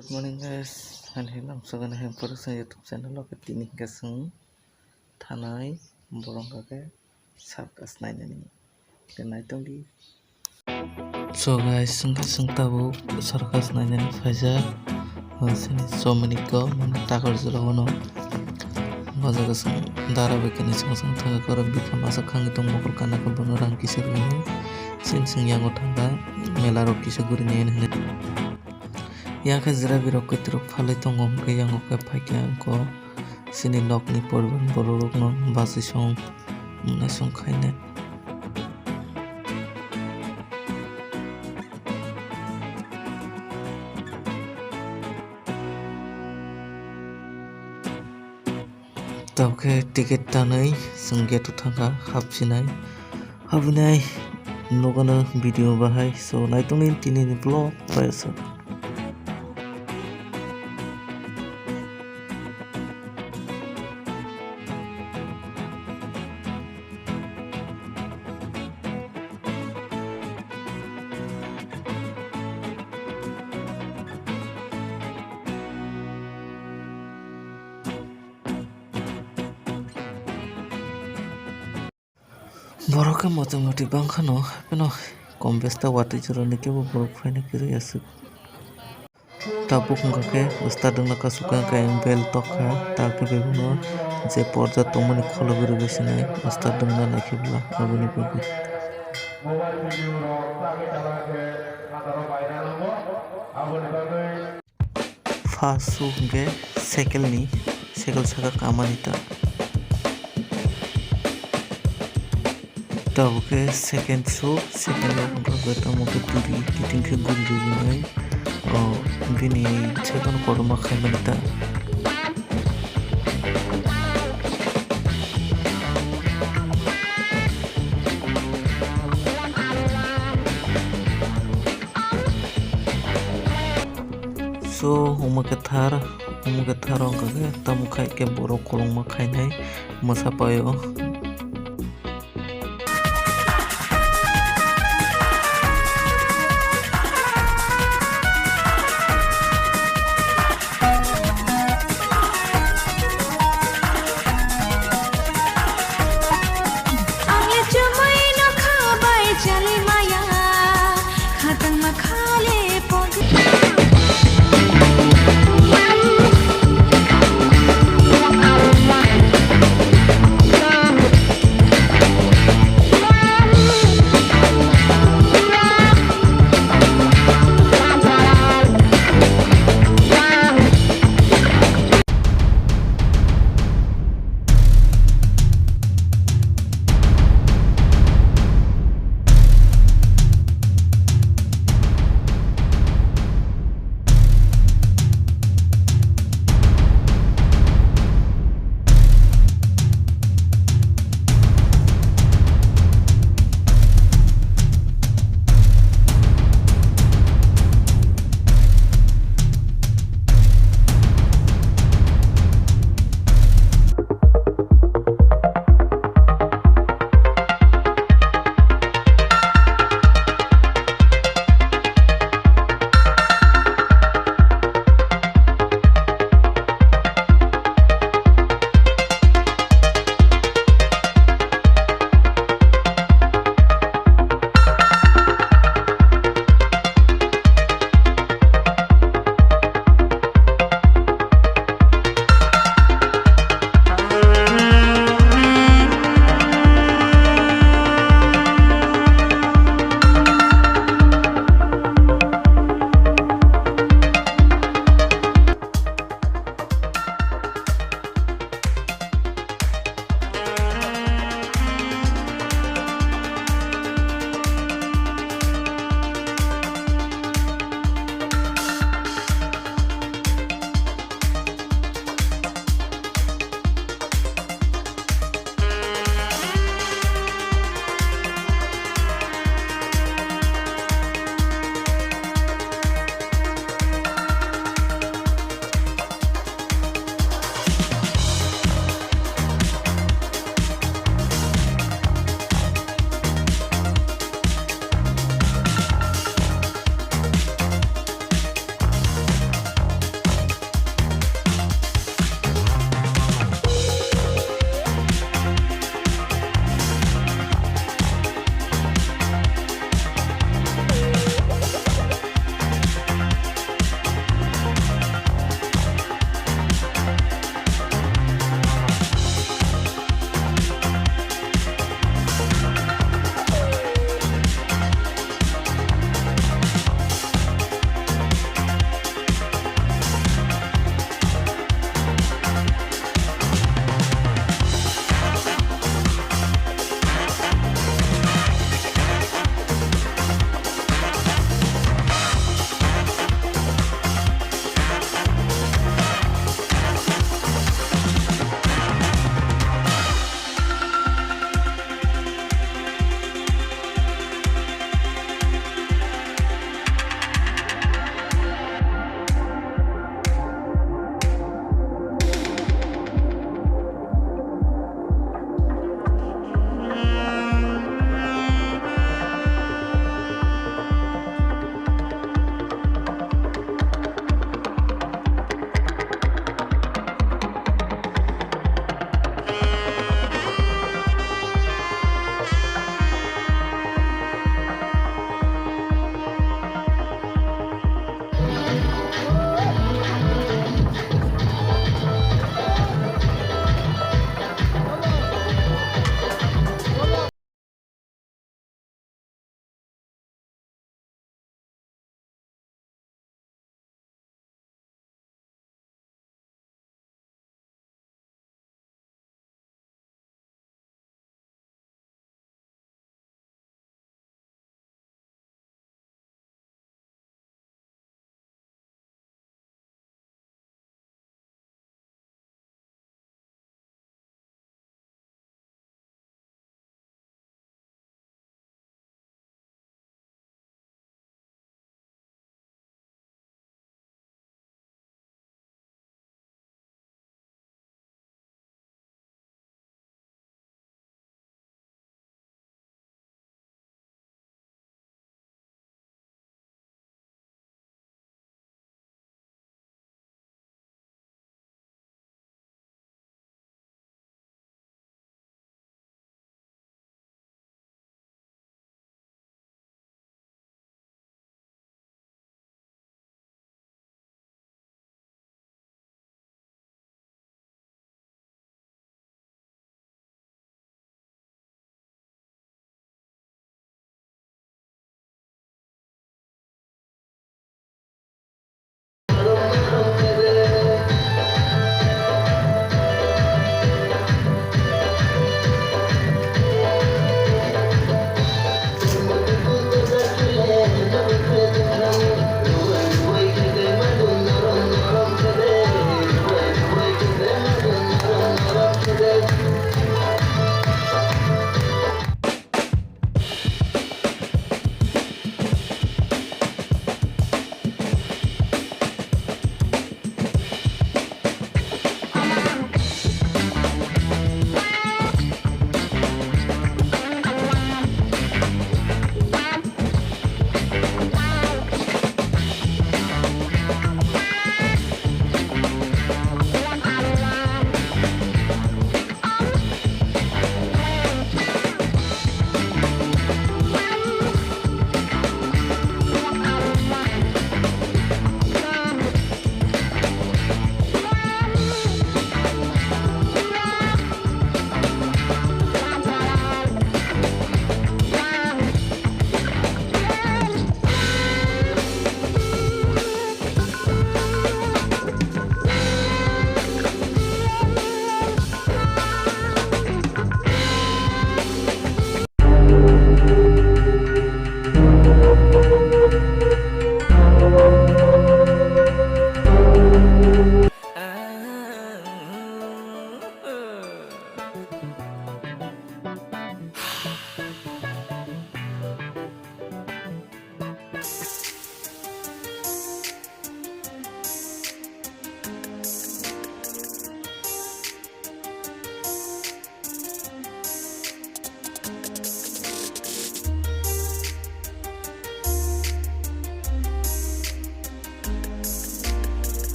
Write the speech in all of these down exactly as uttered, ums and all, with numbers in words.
Good morning guys, ani hai lamsogani hai borok chwng YouTube channel o khe tini hwnkhe chwng thanai borok hwnkhe circus nainani khe naitongdi. So guys, chwngkhe chwng tabuk circus nainani phaijak, o chini chomani kok mani takar jora o no. O jaga chwng dara bai khe chwng chwng thangkha, oro bikha masa khangwi tong mokol kana khe bono rang kisa rwmani chwng chwng yango thangkha, mela rok kisa gurinai hinwi. Yang khe jera birok kwtwirok phalwi tongo, hwnkhe yango khe phaikha ang kok chini nokni poribar borok rokno bachwi song naisong khainai. Tabukhe ticket tanwi chwng gate o thangkha, hapsinai. Habinai nukano video bahai, so naitongni tinini vlog bai aswk. Borok khe motamoti bangkhano, hapheno kom besta watwi jorani kebo borok phaina kwrwi aswk. Tabuk wngkha khe start wngna kasukha, hwnkhe ang bell tokha, takhe bebakno je porda tongmani khulugwi rwgwi sinai start wngna naikhe bwla aboni bagwi. First show hwnkhe cycle ni, cycle saka kamani ta. Tabuk khe second show, second o hwnkhe tamo khe turi kiting khe guri rwgwinai, o bini second kotorma khaimani ta. So, omo khe thar, omo khe thar wngkha khe tamo khai khe borok kwbangma khainai mwsa paio. Ang le chumui no kha bai chali maya, khatang ma kha le pon.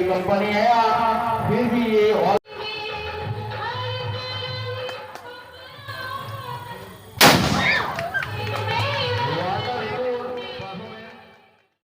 Company ya, फिर भी ये all